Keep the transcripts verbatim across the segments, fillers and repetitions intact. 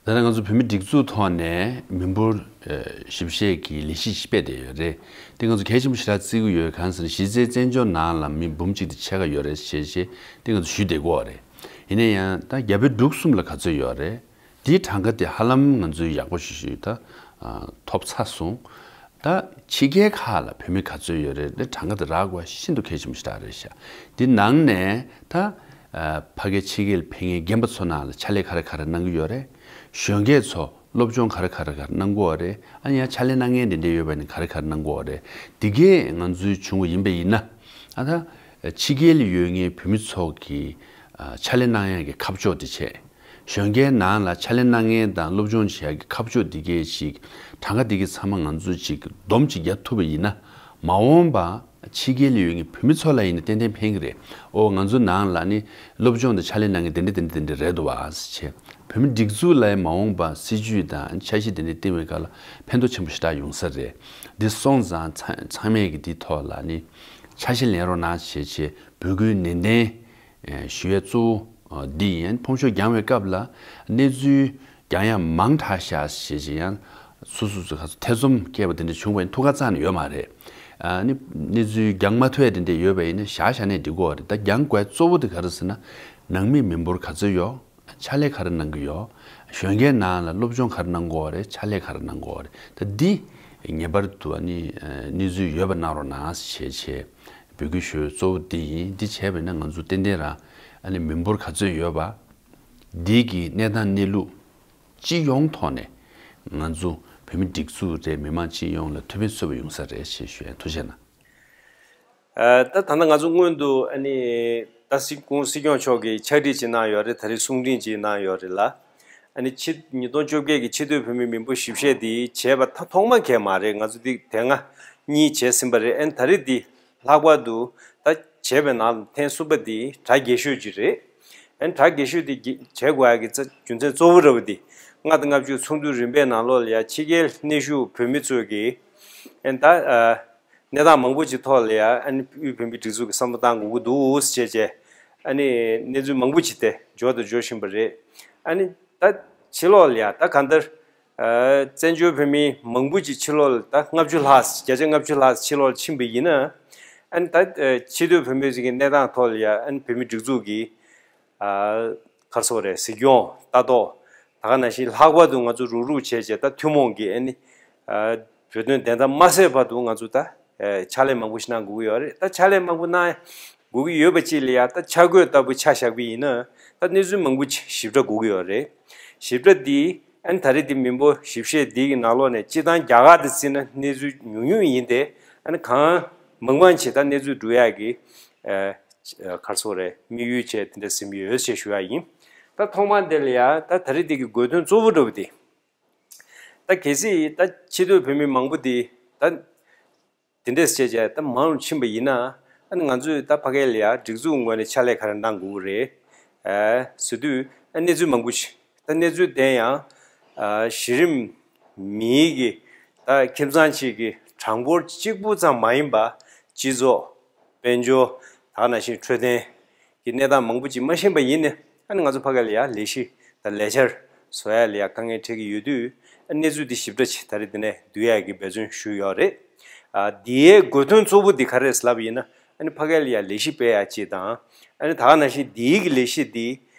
ད་ལྟ་ང་ཚོ་བོད་མི་སྒྲིག་འཛུགས་ཐོག་ནས་མི་འབོར་ཞིབ་བཤེར་གྱི་ལས་གཞི་ཞིག་སྤེལ་བསྡད་ཡོད་རེད། དེ་ང་ཚོ་གལ་ཆེན་པོ་ཞེ་དྲག་བརྩི་གི་ཡོད། གང་ཟེར་ན་གཞི་རྩའི་བཙན་བྱོལ་ནང་ལ་མི་འབུམ་གཅིག་དེ་ཕྱེད་ཀ་ཡོད་རེད་ཞེས་བཤད་དེ་ང་ཚོ་ཞུས་བསྡད་ཀྱི་ཡོད་རེད། ཡིན་ན་ཡང་ད་རྒྱ་བལ་འབྲུག་གསུམ་ལ་ག་ཚོད་ཡོད་རེད། དེའི་གྲངས་ཀ་དེ་ཧ་ལམ་ང་ཚོས་ཡག་པོ་ཞིག་ཞིག་ད་ཐོབ་ཚར་སོང་། ད་ཕྱི་རྒྱལ་ཁག་ལ་བོད་མི་ག་ཚོད་ཡོད་རེད། དེ་གྲངས་ཀ་དེ་རག་དགོས་ཤིན་ཏུ་གལ་ཆེན་པོ་ཞིག་རེད་ཤག་དེ་ནང་ནས་ད་ཕ་གིའི་ཕྱི་རྒྱལ་ཕེབས་མཁན་རྒན་པ་ཚོ་ནང་ལ་ཕྱག་ལས་ག་རེ་ག་རེ་གནང་གི་ཡོད་རེད། གཞོན་སྐྱེས་ཚོ་སློབ་སྦྱོང་ག་རེ་ག་རེ་ག་རེ་གནང་གི་ཡོད་རེད། ཨ་ནི་ཡང་ཕྱག་ལས་གནང་མཁན་དེ་འདྲ་ཡོད་པ་ཡིན་ན་ག་རེ་ག་རེ་གནང་གི་ཡོད་རེད། དེ་གས་ང་ཚོའི་བྱུང་བ་ཡིན་པ་ཡིན་ན། ཨ་ད་ཕྱི་རྒྱལ་ལ་ཡོད་མཁན་བོད་མི་ཚོ་གི་ཕྱག་ལས་གནང་ཡག་གི་ཁ་ཕྱོགས་དེ་བྱས། གཞོན་སྐྱེས་ནང་ལ་ཕྱག་ལས་གནང་མཁན་དང་སློབ་སྦྱོང་བྱེད་ཡག་གི་ཁ་ཕྱོགས་འདི་གས་ཅིག་གྲངས་ཀ་འདི་གས་ཚང་མ་ང་ཚོས་ཅིག་སྡོམ་ཅིག་རྒྱག་ཐུབ་པ་ཡིན་ན། མ་འོངས་པ་ཕྱི་རྒྱལ་ལ་ཡོད་མཁན་བོད་མི་ཚོ་ལ་ཡིན་ན་ཏན་ཏན་ཕན་གི་རེད། ཨོ་ང་ཚོ་ནང་ལ་ནི་སློབ་སྦྱོང་དང་ཕྱག་ལས་གནང་མཁན་དེ་འདྲ་དེ་འདྲ་དེ་འདྲ་རེད་འདུག་བ་ཟེར་བྱས། བོད་མི་སྒྲིག་འཛུགས་ལ་མ་འོངས་པ་སྲིད་ཇུས་དང་འཆར་གཞི་དེ་འདྲ་བཏིང་བའི་སྐབས་ལ་ཕན་ཐོགས་ཆེན་པོ་ཞེ་དྲག་ཡོང་ས་རེད། འདི་སོང་ཙང་ཚང་ཚང་མས་ཀྱི་འདི་ཐོག་ལ་ནི་འཆར་གཞི་ལེན་རོགས་གནང་བྱས་བྱས་འབོད་སྐུལ་ནན་ཏན་ཞུ་ཡས་གཙོ་བོ་འདི་ཡིན། ཕོམ་ཤོག་བརྒྱངས་པའི་སྐབས་ལ་གནས་ཚུལ་རྒྱང་ཡང་མང་དྲགས་ཤག་ཞེས་ཀྱི་ཡང་སོ་སོ་སོ་ག་ཚོད་ཐེ་ཚོམ་སྐྱེས་པ་དེ་འདྲ་བྱུང་བ་ཡིན་ཐུགས་ཁ་རྩ་ནས་ཡོད་མ་རེད། ཨ་ནི་གནས་ཚུལ་རྒྱང་མ་ཐོས་དེ་འདྲ་ཡོད་པ་ཡིན་ན་བཞག་བཞག་ནས་འགྲིག་གི་ཡོད་རེད། ད་རྒྱང་དགོས་གཙོ་བོ་དེ་ག་རེ་ཟེར་ན་ནང་མི་མི་འབོར་ག་ཚོད་ཡོད། ཕྱག་ལས་ག་རེ་གནང་གི་ཡོད། གཞོན་སྐྱེས་ནང་ལ་སློབ་སྦྱོང་ག་རེ་གནང་གི་ཡོད་རེད། ཕྱག་ལས་ག་རེ་གནང་གི་ཡོད་རེད། ད་འདི་ངེས་པར་དུ་ཨ་ནི་གནས་ཚུལ་ཡོད་པ་གནང་རོགས་གནང་ཞེས་བྱས་འབོད་སྐུལ་ཞུ་གཙོ་བོ་འདི་ཡིན། འདི་བྱས་པ་ཡིན་ན་ང་ཚོ་ཏན་ཏན་རང་ཨ་ནི་མི་འབོར་ག་ཚོད་ཡོད་པ། འདི་གི་གནས་སྟངས་གནས་ལུགས་སྤྱི་ཡོངས་ཐོག་ནས་ང་ཚོ་བོད་མི་སྒྲིག་འཛུགས་རེད། མི་མང་སྤྱི་ཡོངས་ལ་ཐུགས་ཕན་གསོས་པ་ཡོང་ས་རེད་ཞེས་ཞུ་ཡ། ཐུགས་རྗེ་གནང་། ཨ་ད་ད་ལྟ་ང་ཚོ་སྔོན་དུ་ཨ་ནི་ད་སྲིད་སྐུ་སྲིད་སྐྱོང་མཆོག་གིས་ཕྱག་བྲིས་ཅིག་གནང་ཡོད་རེད། ད་རེས་གསུང་འཕྲིན་ཅིག་གནང་ཡོད་རེད་ལ། ཨ་ནི་ཕྱི་ཉིས་སྟོང་བཅོ་བརྒྱད་ཀྱི་ཕྱི་སྡོད་བོད་མིའི་མི་འབོར་ཞིབ་བཤེར་འདི་བྱས་པ་ད་ཐོག་མ་གལ་མ་རེད། ང་ཚོ་འདི་དེ་སྔ་གཉིས་བྱས་ཟིན་པ་རེད། ཨ་ནི་ད་རེས་འདི་ལྷག་པར་དུ་ད་བྱས་པའི་ནང་ཐེངས་གསུམ་པ་འདི་གྲ་རྒྱས་ཤོས་ཅིག་རེད། ཨ་ནི་གྲ་རྒྱས་ཤོས་འདི་བྱེད་དགོས་ཡ་གི་རྩ་རྒྱུ་མཚན་གཙོ་བོ་ར་བ་འདི་ལྔ་དང་ལྔ་བཅུ་ཚོགས་འདུ་རིམ་པའི་ནང་ལོགས་ལ་ཡ་ཕྱི་རྒྱལ་གནས་བཞུགས་བོད་མི་ཚོས་ཀྱི་ཨ་ནི་ད་ཨ། གནས་སྟངས་མང་པོ་ཅིག་ཐོག་ལ་ཡ་ཨ་ནི་དབུས་བོད་མིའི་སྒྲིག་འཛུགས་ཀྱི་བསམ་བློ་བཏང་དགོས་ཀྱི་འདུག་ཟེར་བྱས་ཨ་ནི་གནས་ཚུལ་མང་པོ་ཅིག་དེ་འབྱོར་དང་འབྱོར་བཞིན་པ་རེད། ཨ་ནི་ད་ཕྱི་ལོགས་ལ་ཡ་ད་གང་ལྟར་ཨ་བཙན་བྱོལ་བོད་མི་མང་པོ་ཅིག་ཕྱི་ལོགས་ལ་ད་ལྔ་བཅུ་ལྷག་བརྒྱ་ཆ་ལྔ་བཅུ་ལྷག་ཕྱི་ལོགས་ལ་ཕྱིན་པ་ཡིན་ན་ཨ་ནི་ད་ཨ་ཕྱི་སྡོད་བོད་མི་ཚོ་གི་གནས་སྟངས་ཐོག་ལ་ཡ་ཨ་ནི་བོད་མིའི་སྒྲིག་འཛུགས་ཀྱི་ཨ་ག་རེ་ཟེར་དགོས་རེད། གཟིགས་སྐྱོང་ལྟ་རྟོག་ད་ག་ནང་བཞིན་ལྷག་པར་དུ་ང་ཚོ་རུག་རུག་བྱས་བྱས་ད་ཐུན་མོང་གི་ཨ་ནི་ཨ་བོད་དོན་བདེན་མཐའ་མ་གསལ་བར་དུ་ང་ཚོ་ད་ཨ་ཕྱག་ལས་མང་པོ་ཞིག་གནང་དགོས་ཀྱི་ཡོད་རེད། ད་ཕྱག་ལས་མང་པོ་གནང་དགོས་ཀྱི་ཡོད་པ་ཅིག་ལ་ཡ་ད་ཆ་བགོས་ལྟ་བུ་ཆ་བཞག་པ་ཡིན་ན་ད་གནས་ཚུལ་མང་པོ་ཅིག་ཞིབ་ཕྲ་དགོས་ཀྱི་ཡོད་རེད། ཞིབ་ཕྲ་འདི་ཨ་ནི་ད་རེས་འདི་མི་འབོར་ཞིབ་བཤེར་འདི་གི་ནང་ལོགས་ནས་སྤྱིར་བཏང་རྒྱ་གར་དེ་བརྩིས་ན་གནས་ཚུལ་ཉུང་ཉུང་ཡིན་ཏེ་ཨ་ནི་གང་མང་མང་ཅིག་ད་གནས་ཚུལ་སྒྲུབ་ཡག་གི་ཨ་ག་རེ་ཟེར་དགོས་རེད། དམིགས་ཡུལ་བྱས་དེ་འདྲ་ཟིན་ཡོད་ཅེས་ཞུ་ཡག་ཡིན། ད་ཐོག་མར་འདི་ལ་ཡ་ད་ད་རེས་འདི་གི་དགོས་དོན་གཙོ་བོ་འདྲ་བོ་དེ་ད་གལ་སྲིད་ད་ཕྱི་སྡོད་བོད་མི་མང་པོ་དེ་ད་དེ་འདྲས་བྱས་བྱས་ད་མང་རུ་ཕྱིན་པ་ཡིན་ན་ཨ་ནི་ང་ཚོས་ད་ཕ་གི་ལ་ཡ་སྒྲིག་འཛུགས་ངོས་ནས་ཕྱག་ལས་ག་རེ་གནང་དགོས་རེད་ཨ་ཟེར་དུས་ཨ་གནས་ཚུལ་མང་པོ་ཞིག་ད་གནས་ཚུལ་དེ་ཡང་ཨ་གཞི་རིམ་མིའི་གི་ད་ཁྱིམ་ཚང་གཅིག་གི་གྲངས་འབོར་གཅིག་པུ་ཙམ་མ་ཡིན་པ་སྤྱི་ཚོགས་དཔལ་འབྱོར་ད་ག་ནང་བཞིན་འཕྲོད་བསྟེན་གྱི་གནས་སྟངས་མང་པོ་ཅིག་མ་ཤེས་པ་ཡིན་ནའི་ཨ་ནི་ང་ཚོ་ཕ་གི་ལ་ཡ་ལས་གཞི་དང་ལས་འཆར་བཟོ་ཡ་ལ་ཡ་དཀའ་ངལ་འཕྲད་ཀྱི་ཡོད་དུས་ཨ་གནས་ཚུལ་འདི་ཞིབ་ཕྲ་ཅིག་ད་རེས་འདི་ནས་བསྡུ་ཡ་གི་འབད་བརྩོན་ཞུས་ཡོད་རེད། ཨ་འདིའི་དགོས་དོན་གཙོ་བོ་འདི་ག་རེ་ལབ་ཡིན་ན་ཨ་ནི་ཕ་གི་ལ་ཡ་ལས་གཞི་སྤེལ་ཡ་ཅིག་དང་ཨ་ནི་ད་ག་ནང་བཞིན་འདིའི་གི་ལས་གཞི་འདི་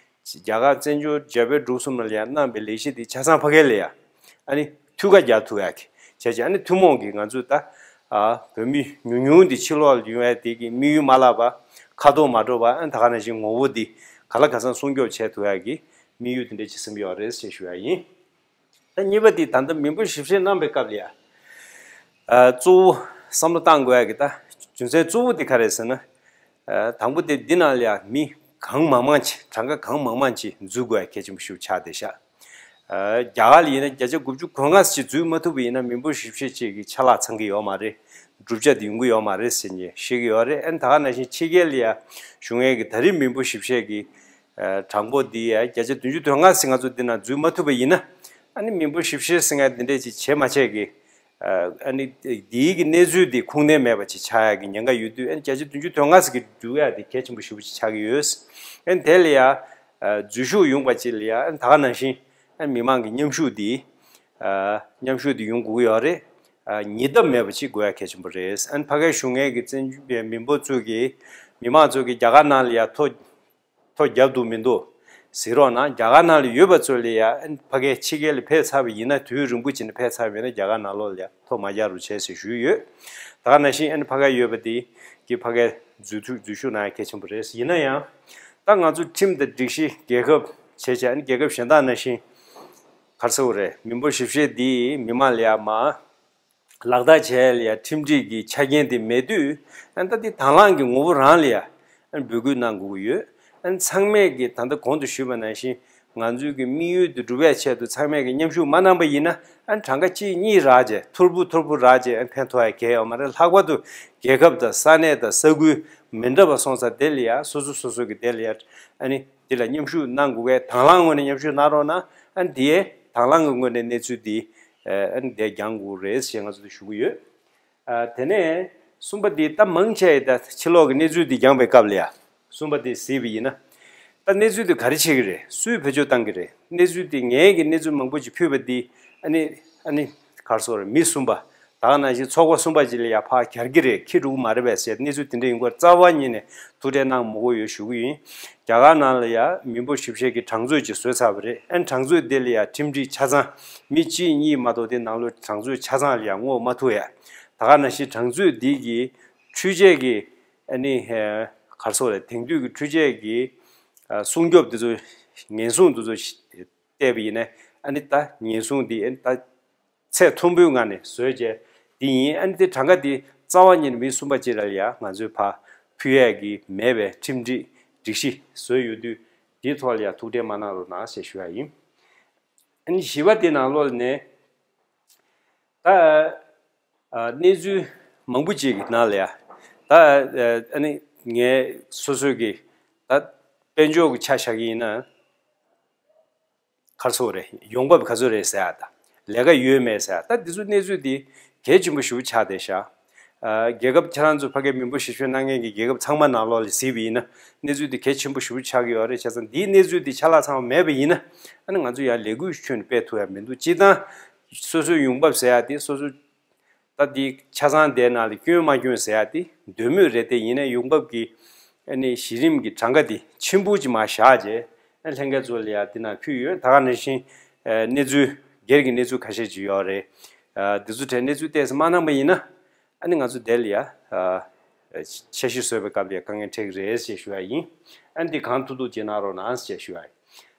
རྒྱ་གར་བཙན་བྱོལ་རྒྱ་བལ་འབྲུག་གསུམ་ལ་ཡ་གནང་བའི་ལས་གཞི་འདི་ཆ་ཚང་ཕ་གི་ལ་ཡ་ཨ་ནི་འཐུས་ཀ་རྒྱག་ཐུབ་ཡ་གི་བྱས་རྗེས་ཨ་ནི་ཐུན་མོང་གི་ང་ཚོས་ད་ཨ་བོད་མི་ཉུང་ཉུང་འདི་ཕྱི་ལོགས་ལ་ཡོང་ཡ་དེ་གི་དམིགས་ཡུལ་མ་བརླག་པ་ཁ་དོག་མ་འགྲོ་བ་ཨ་ནི་ད་ག་ནང་བཞིན་ངོ་བོ་འདི་ག་ལ་ག་ཚང་སྲུང་སྐྱོབ་བྱས་ཐུབ་ཡ་གི་དམིགས་ཡུལ་དེ་འདྲ་ཅིག་བསམ་གྱི་ཡོད་རེད་ཅེས་ཞུ་ཡ་ཡིན། ད་གཉིས་པ་དེ་ད་ལྟ་མི་འབོར་ཞིབ་བཤེར་གནང་བའི་སྐབས་ལ་ཡ། ཨ་གཙོ་བོ་བསམ་བློ་བཏང་དགོས་ཡ་གི་ད་རྒྱུ་མཚན་གཙོ་བོ་དེ་ག་རེ་ཟེར་ན། ཨ་དང་པོ་དེ་འདི་ནང་ལ་ཡ་མི་གང་མང་མང་ཅིག་གྲངས་ཀ་གང་མང་མང་ཅིག་འཛུལ་དགོས་ཡ་གལ་ཆེན་པོ་ཞིག་ཆགས་བསྡད་ཤག་ཨ་རྒྱ་གར་ལ་ཡིན་ན་བརྒྱ་ཆ་དགུ་བཅུ་གོ་ལྔ་ཅིག་འཛུལ་མ་ཐུབ་པ་ཡིན་ན་མི་འབོར་ཞིབ་བཤེར་ཅིག་གི་ཆ་ལག་ཚང་གི་ཡོད་མ་རེད། གྲུབ་ཆ་དེ་ཡོང་གི་ཡོད་མ་རེད་ཟེར་ནས་བཤད་ཀྱི་ཡོད་རེད། ཨ་ནི་ད་ག་ནང་བཞིན་ཕྱི་རྒྱལ་ལ་ཡ་བཞུགས་མཁན་གྱི་ད་རེས་མི་འབོར་ཞིབ་བཤེར་གྱི་ཨ་གྲངས་འབོར་འདི་ཡ་བརྒྱ་ཆ་བདུན་ཅུ་དོན་ལྔ་ཟིན་ང་ཚོ་འདི་ནང་འཛུལ་མ་ཐུབ་པ་ཡིན་ན་ཨ་ནི་མི་འབོར་ཞིབ་བཤེར་ཟེར་མཁན་འདི་འདྲས་ཅིག་བྱེད་མ་བྱེད་ཀྱི་ཨ་ནི་འདིའི་གི་གནས་ཚུལ་འདི་ཁུངས་ལྡན་མེད་པ་ཅིག་ཆགས་ཡ་གི་ཉེན་ཁ་ཡོད་དུས་ཨ་ནི་བརྒྱ་ཆ་བདུན་ཅུ་དོན་ལྔ་ཟིན་གྱི་འཛུལ་ཡ་འདི་གལ་ཆེན་པོ་ཞེ་པོ་ཅིག་ཆགས་ཀྱི་ཡོད། ཨ་ནི་དེ་ལ་ཡ་འཛུལ་ཞུགས་ཡོང་བ་ཅིག་ལ་ཡ་ཨ་ནི་ད་ག་ནང་བཞིན་ ཨ་མི་མང་གི་མཉམ་ཞུགས་འདི་ཨ་མཉམ་ཞུགས་འདི་ཡོང་དགོས་ཀྱི་ཡོད་རེད། ཨ་ཉིས་ལྡབ་མེད་པ་ཅིག་དགོས་ཡ་གལ་ཆེན་པོ་རེད། ཨ་ནི་ཕ་གིའི་གཞུང་ངོས་ཀྱི་བཙན་བྱོལ་མི་འབོར་ཚོས་ཀྱི་མི་མང་ཚོས་ཀྱི་རྒྱ་གར་ནང་ལ་ཡ་ཐོ་ཐོ་བརྒྱབ་འདུག་མི་འདུག་ཟེར་རོགས་གནང་། རྒྱ་གར་ནང་ལ་ཡོད་པ་ཚོ་ལ་ཡ་ཨ་ནི་ཕ་གིའི་ཕྱི་རྒྱལ་ལ་ཕེབས་ཚར་བ་ཡིན་ན། དུས་རིང་པོ་ཅིག་ནས་ཕེབས་ཚར་བ་ཡིན་ན་རྒྱ་གར་ནང་ལོགས་ལ་ཡ་ཐོ་མ་རྒྱག་རོགས་བྱས་ཟེར་ཞུས་ཡོད། ད་ག་ནང་བཞིན་ཨ་ནི་ཕ་གིར་ཡོད་པ་དེ་གི་ཕ་གིར་འཛུལ་ཐུབ་འཛུལ་ཞུགས་གནང་ཡ་གལ་ཆེན་པོ་རེད། ཡིན་ན་ཡང་ད་ང་ཚོ་ཁྲིམས་དང་སྒྲིག་གཞི་རྒྱལ་ཁབ་བྱས་བྱས་ཨ་ནི་རྒྱལ་ཁབ་གཞན་དག་ནང་བཞིན་ག་རེ་ཟེར་དགོས་རེད། མི་འབོར་ཞིབ་བཤེར་འདི་མི་མང་ལ་ཡ་མ་ལག་བསྟར་བྱས་ལ་ཡ་ཁྲིམས་སྒྲིག་གི་ཆ་རྐྱེན་དེ་མེད་དུས་ཨ་ནི་ད་འདི་དང་བླངས་ཀྱི་ངོ་བོ་རང་ལ་ཡ་ཨ་ནི་འབོད་སྐུལ་གནང་དགོས་ཀྱི་ཡོད། ཨ་ནི་ཚང་མས་ཀྱི་ད་ལྟ་གོང་དུ་ཞུས་པ་ནང་བཞིན་ང་ཚོའི་གི་དམིགས་ཡུལ་དེ་འགྲུབ་པའི་ཆེད་དུ་ཚང་མས་ཀྱི་མཉམ་ཞུགས་མ་གནང་པ་ཡིན་ན་ཨ་ནི་གྲངས་ཀ་གཅིག་གཉིས་རག་བྱས་ཐོར་བུ་ཐོར་བུ་རག་བྱས་ཨ་ནི་ཕན་ཐོགས་ཡ་གལ་ཡོད་མ་རེད། ལྷག་པར་དུ་རྒྱལ་ཁབ་དང་ས་གནས་དང་ས་ཁུལ་མི་འདྲ་བ་སོང་ཙང་དེ་ལ་ཡ་སོ་སོ་སོ་སོ་གི་དེ་ལ་ཡ་ཨ་ནི་དེ་ལ་མཉམ་ཞུགས་གནང་དགོས་པའི་དང་བླངས་ངོས་ནས་མཉམ་ཞུགས་གནང་རོགས་གནང་། ཨ་ནི་དེའི་དང་བླངས་ཀྱི་ངོས་ནས་གནས་ཚུལ་འདི་ཨ་ནི་དེ་རྒྱང་དགོས་རེད་ཞེས་ང་ཚོ་འདི་ཞུ་གི་ཡོད། ཨ་དེ་ནས་གསུམ་པ་འདི་ད་མང་ཆེ་ད་ཕྱི་ལོགས་ཀྱི་གནས་ཚུལ་འདི་རྒྱང་པའི་སྐབས་ལ་ཡ། གསུམ་པ་འདི་གཟིགས་པ་ཡིན་ན། ད་གནས་ཚུལ་འདི་ག་རེ་བྱེད་ཀྱི་རེད། སུས་བེད་སྤྱོད་བཏང་གི་རེད། གནས་ཚུལ་འདི་ངས་ཀྱི་གནས་ཚུལ་མང་པོ་ཅིག་ཕུལ་བ་འདི་ཨ་ནི་ཨ་ནི་ག་རེ་ཟེར་དགོས་རེད། མི་གསུམ་པ། ད་ག་ནང་བཞིན་ཚོགས་པ་གསུམ་པ་ཅིག་ལ་ཡ་ཕར་གྱར་གྱི་རེད། འཁྱེར་འགྲོ་གི་མ་རེད་པས་ཟེར་གནས་ཚུལ་དེ་འདྲ་ཡིན་སྐོར་རྩ་བ་ཉིད་ནས་ཐུགས་ཁྲལ་གནང་མི་དགོས་ཡོད་ཞུ་གི་ཡིན། རྒྱ་གར་ནང་ལ་ཡ་མི་འབོར་ཞིབ་བཤེར་གྱི་གྲངས་མཛོད་ཅིག་བཟོས་ཚར་བ་རེད། ཨ་ནི་གྲངས་མཛོད་དེ་ལ་ཡ་ཁྲིམས་སྒྲིག་ཆ་ཚང་མི་གཅིག་གཉིས་མ་གཏོགས་དེ་ནང་ལོགས་གྲངས་མཛོད་ཆ་ཚང་ལ་ཡ་བསྔོག་མ་ཐུབ་ཡ། ད་ག་ནང་བཞིན་གྲངས་མཛོད་འདི་གི་འཕྲུལ་ཆས་ཀྱི་ཨ་ནི་ཧེ་ག་རེ་ཟེར་དགོས་རེད། དེང་དུས་ཀྱི་འཕྲུལ་ཆས་ཀྱི་ཨ་སྲུང་སྐྱོབ་དེ་ཚོ་ཉེན་སྲུང་དེ་ཚོ་བལྟས་པ་ཡིན་ན་ཨ་ནི་ད་ཉེན་སྲུང་འདི་ཨ་ནི་ད་ཚད་མཐོན་པོའི་ངང་ནས་བཟོས་བྱས་འདི་ཡིན། ཨ་ནི་དེ་གྲངས་ཀ་འདི་རྩ་བ་ཉིད་ནས་མི་གསུམ་པ་ཅིག་ལ་ཡ་ང་ཚོས་ཕར་ཕུལ་ཡས་ཀྱི་མེད་པའི་ཁྲིམས་སྒྲིག་སྒྲིག་གཞི་བཟོས་ཡོད་དུས་དེའི་ཐོག་ལ་ཡ་ཐུགས་ཁྲལ་མ་གནང་རོགས་གནང་ཞེས་ཞུ་ཡ་ཡིན། ཨ་ནི་བཞི་པ་དེ་ནང་ལོགས་ནས་ད་ཨ་གནས་ཚུལ་མང་པོ་ཅིག་གི་ནང་ལ་ཡ་ད་ཨ་ནི་ངས་སོ་སོའི་གི་ད་དཔལ་འབྱོར་གྱི་ཆ་བཞག་གི་ཡིན་ན། ག་རེ་ཟེར་དགོས་རེད། ཡོང་འབབ་ག་ཚོད་རེད་ཟེར་ཡ་དང་། ལས་ཀ་ཡོད་མེད་ཟེར་ཡ། ད་འདི་ཚོ་གནས་ཚུལ་འདི་གལ་ཆེན་པོ་ཞེ་པོ་ཆགས་བསྡད་ཤག་ཨ་རྒྱལ་ཁབ་ཁྱེད་རང་ཚོ་ཕ་གིའི་མི་འབོར་ཞིབ་དཔྱོད་གནང་མཁན་གྱི་རྒྱལ་ཁབ་ཚང་མ་ནང་ལོགས་ལ་གཟིགས་པ་ཡིན་ན་གནས་ཚུལ་འདི་གལ་ཆེན་པོ་ཞེ་པོ་ཆགས་ཀྱི་ཡོད་རེད། བྱས་ཙང་འདིའི་གནས་ཚུལ་འདི་ཆ་ལག་ཚང་མ་མེད་པ་ཡིན་ན་ཨ་ནི་ང་ཚོ་ཡང་ལས་འགུལ་ཁྱོན་ནས་སྤེལ་ཐུབ་ཡ་མི་འདུག་སྤྱིར་བཏང་སོ་སོའི་ཡོང་འབབ་ཟེར་ཡ་དེ་སོ་སོ་ད་འདི་ཆ་ཚང་དེ་ནང་ལ་སྐྱོན་མ་སྐྱོན་ཟེར་ཡ་དེ་འདོད་མོས་རེད་དེ། ཡིན་ན་ཡོང་འབབ་ཀྱི་ཨ་ནི་གཞི་རིམ་གྱི་གྲངས་ཀ་དེ་ཆེན་པོ་ཅིག་མར་བཞག་རྗེས་ཨ་ལྷན་རྒྱས་ཚོ་ལ་ཡ་དེ་ནང་ཕུལ་ཡོད། ད་ག་ནང་བཞིན་ཨ་གནས་ཚུལ་སྒེར་གྱི་གནས་ཚུལ་ཁ་ཤས་ཅིག་ཡོད་རེད། ཨ་འདི་ཚོ་གྲས་གནས་ཚུལ་ཏོག་ཙམ་མ་གནང་པ་ཡིན་ན་ཨ་ནི་ང་ཚོ་དེ་ལ་ཡ་ཨ་འཆར་གཞི་བཟོ་བའི་སྐབས་ལ་ཡ་དཀའ་ངལ་འཕྲད་ཀྱི་རེད་ཞེས་ཞུ་ཡ་ཡིན། ཨ་ནི་འདི་གང་ཐུབ་ཐུབ་ཅིག་གནང་རོགས་གནང་ཞེས་ཞུ་ཡ་ཡིན།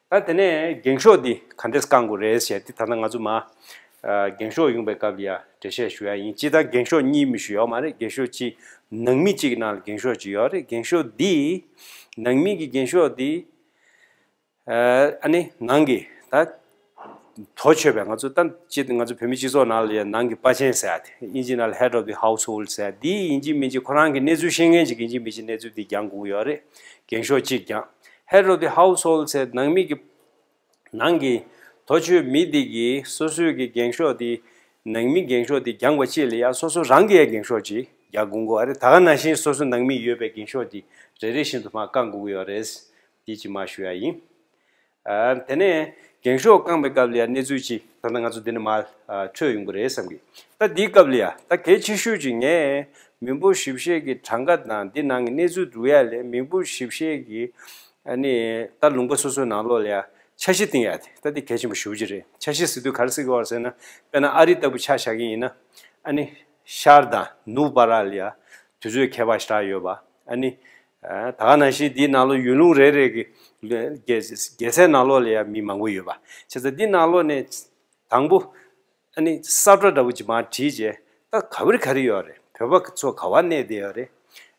ད་དེ་ནས་འགེངས་ཤོག་འདི་ག་འདྲས་བསྐང་དགོས་རེད་ཟེར་ཏེ། ད་ལྟ་ང་ཚོ་མ་ཨ་འགེངས་ཤོག་ཡོང་པའི་སྐབས་ལ་ཡ་འགྲེལ་བཤད་ཞུ་ཡ་ཡིན། སྤྱིར་བཏང་འགེངས་ཤོག་གཉིས་མི་ཞུ་ཡོད་མ་རེད། འགེངས་ཤོག་གཅིག་ནང་མི་གཅིག་གི་ནང་ལ་འགེངས་ཤོག་གཅིག་ཡོད་རེད། འགེངས་ཤོག་འདི་ནང་མི་གི་འགེངས་ཤོག་འདི་ཨ་ཨ་ནི་ནང་གི་ད་དོ་ཆོད་པའི་ང་ཚོ་ད་སྤྱི་ང་ཚོ་བོད་མི་སྤྱི་ཚོགས་ནང་ལ་ཡ་ནང་གི་པར་ཆེན་ཟེར་ཡ་དེ་ཨིན་ཇི་ནང་ལ་head of the household ཟེར་ཡ་འདི་ཡིན་གཅིག་མིན་གཅིག་ཁོ་རང་གི་གནས་ཚུལ་ཤེས་མཁན་ཅིག་ཡིན་གཅིག་མིན་གཅིག་གནས་ཚུལ་འདི་འགེངས་དགོས་ཀྱི་ཡོད་རེད། འགེངས་ཤོག་གཅིག་འགེངས། head of the household ཟེར་ནང་མི་གི་ནང་གི་དོ་ཆོད་མི་འདི་གིས་སོ་སོའི་གི་འགེངས་ཤོག་འདི་ནང་མི་འགེངས་ཤོག་འདི་འགེངས་པ་ཅིག་ལ་ཡ་སོ་སོ་རང་གི་ཡ་འགེངས་ཤོག་ཅིག་རྒྱག་དགོས་ཀྱི་ཡོད་རེད། ད་ག་ནང་བཞིན་སོ་སོ་ནང་མི་ཡོད་པའི་འགེངས་ཤོག་འདི་རེ་རེ་བཞིན་དུ་མར་བསྐང་དགོས་ཀྱི་ཡོད་རེད། འདི་ཅིག་མར་ཞུ་ཡ་ཡིན། ཨ་དེ་ནས་འགེངས་ཤོག་བསྐང་པའི་སྐབས་ལ་ཡ་གནས་ཚུལ་ཅིག་ད་ལྟ་ང་ཚོ་འདི་ནས་མར་ཨ་འཕྲོས་ཡོང་གི་རེད་བསམ་གི། ད་འདིའི་སྐབས་ལ་ཡ་ད་གལ་ཆེ་ཤོས་ཅིག་ངས་མི་འབོར་ཞིབ་བཤེར་གྱི་གྲངས་ཀ་དང་འདི་ནང་གི་གནས་ཚུལ་བསྡུ་ཡ་ལས་མི་འབོར་ཞིབ་བཤེར་གྱི་ཨ་ནི་ད་ལུང་པ་སོ་སོའི་ནང་ལོགས་ལ་ཡ་འཆར་གཞི་བཏིང་ཡ་དེ་ད་འདི་གལ་ཆེན་པོ་ཞེ་པོ་ཅིག་རེད། འཆར་གཞི་ཟེར་དུས་ག་རེ་ཟེར་གི་ཡོད་རེད་ཟེར་ན། དཔེར་ན་ཨ་རི་ལྟ་བུ་ཆ་བཞག་གི་ཡིན་ན་ཨ་ནི་ཤར་དང་ནུབ་བར་ལ་ཡ་དུས་ཚོད་ཁྱད་པར་ཞེ་དྲག་ཡོད་པ། ཨ་ནི། ཨ་ད་ག་ནང་བཞིན་འདིའི་ནང་ལོགས་ཡུལ་ལུང་རེ་རེ་གི་རྒྱལ་རྒྱལ་སའི་ནང་ལོགས་ལ་ཡང་མི་མང་པོ་ཡོད་པ། བྱས་ཙང་འདི་ནང་ལོགས་ནས་དང་པོ་ཨ་ནི་ས་བཀྲ་འདྲ་བོ་ཅིག་མར་བྲིས་རྗེས་ད་ག་བར་ག་རེ་ཡོད་རེད། བོད་པ་ཚོ་ག་བར་གནས་བསྡད་ཡོད་རེད།